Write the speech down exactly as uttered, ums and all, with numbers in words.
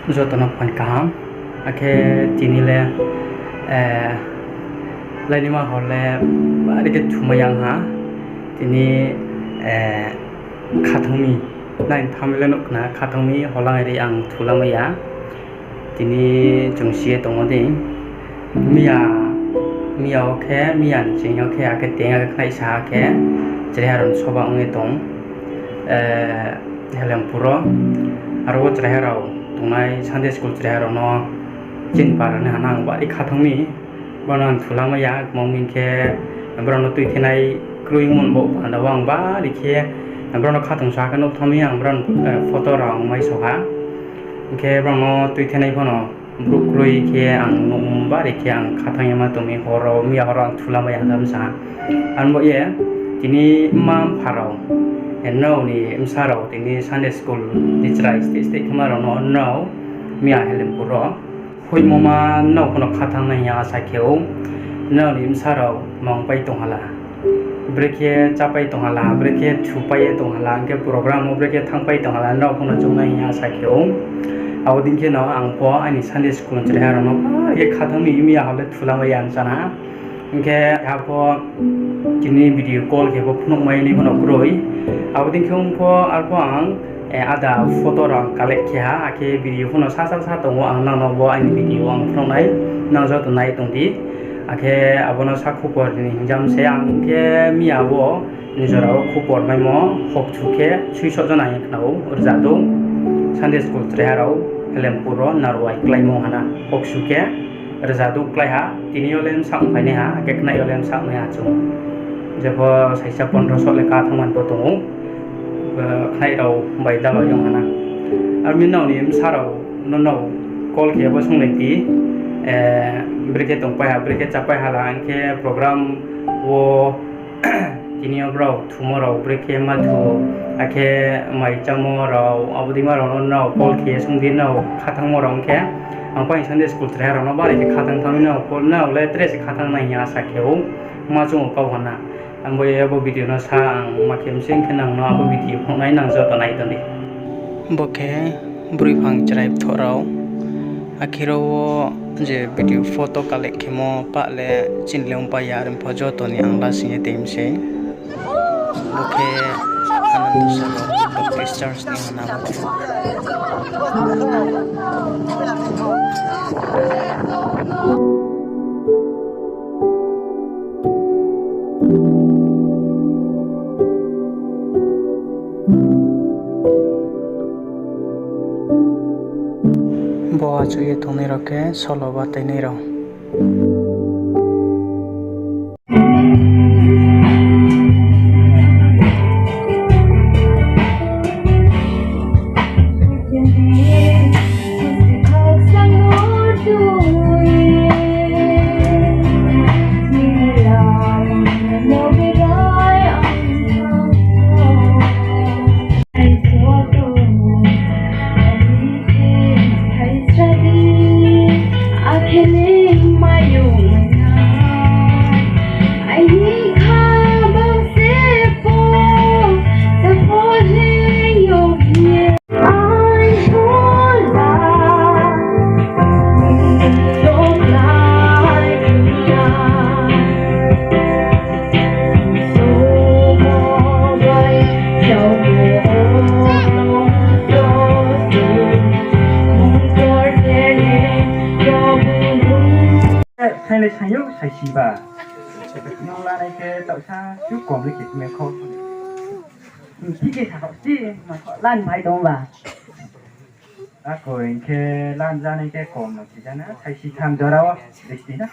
Joto no phaing kaham, akhe tini le, eh, lainima hor le bari khe thumai yang ha, tini, eh, khathang mi, nai thamai le nuh khna khathang mi holang ri ang thulamai ya. Tini chung si ye tongmo dei. Miya, miya wo khe, miya ni ching yo khe, akhe teng akhe khnai sa ha khe, chraiha rao ni soba ong ye tong, eh, Helempur wo. Aro wo chraiha rao tongnai Sunday school chraiha rao no chini para ni hana ang bari khathang mi. Brao no ang thulamai ya, kmang mi khe brao no tuithenai kroi mon bo panda wo ang bari khe, brao no khathang sa khe nuh thanng mi ang brao ni, eh, photo rao ang mai so ha. Hing khe brao no tuithenai pho no brouh kroi khe ang nuh bari khe ang khathang ye ma tong mi hor rao, miya hor rao ang thulamai ya hing sa ha. Aro bo ye tini mma mpha rao, eh, nrao ni bsa rao tini Sunday school ni chrai steh steh khema rao no nrao miya Helempur wo hoihmo ma nrao pho no khathang nai hing ye asa khe ou. Nrao ni bsa rao mang pai tong ha la, brekhe chápai tong ha la, brekhe thupai ye tong ha la, hing khe program wo brekhe thanngpai tong ha la, nrao pho no choung nai hing ye asa khe ou. Abo dei khe no ang pho aini Sunday school ni chraiha rao no bari khe khathang mi, miya hor le thulamai ya hing sa ha. Hing khe ha pho tini video call khe pho phnuhmai ni pho no kroi. Abo dei khe ong pho arpho ang, eh, ada photo rao ang collect khe ha, akhe video pho no sasa sa tong ou, ang nang no bo aini video ang phnuh nai, nang joto nai tong di. Akhe abo no sa khupor ni hingjam se ang khe miya wo nijora wo khupor maimo hokchu khe suisoh jona hing khna ou, rzadouh Sunday school chraiha rao Helempur wo narwai kláimo hana hokchu khe rzadouh klái ha, tini yo le bsa ongphai nai ha, akhe khnai yo le bsa ong nai ha chung. Jepho saisa pondro soh le ká thanngmani pho tong ou, eh, khnai rao bai dalo yong hana. Aro mi nrao ni bsa rao no nrao call khe bo sunglai di, eh, brekhe tongpai ha, brekhe chápai ha la, hing khe program wo tini yo brao thumo rao brekhe ma thu, akhe mai chámo rao, abo deima rao no nrao call khe sung di, nrao khathangmo rao ong khe. Ang pho aini Sunday school chraiha rao no bari khe khathang thanng mi, nrao le tre se khathang nai hing ye asa khe ou, ma chung ou kau hana. Ang bo ye abo video no sa ang ma khe msing khe nang no abo video phnuh nai, nang joto nai tong di. Bo khe broi phang chrai bthoh rao. Akhe ro wo je video photo collect khemo pah le chini le ongpai ya, are pho joto ni ang lasing ye tei mi sei. Bo khe Ananda Saro Baptist Church ni hana bo khe. Bo achouh ye tongnai rao khe solo batainai rao. Sainglai saing ou, saisi ba. Nung lanai khe taohsa chu kom le khe kme kho. Thik khe sakho si, ma kho lan bai tong ba. Ako hing khe lan janai khe kom no si jana, saisi tham jora wo, besti na.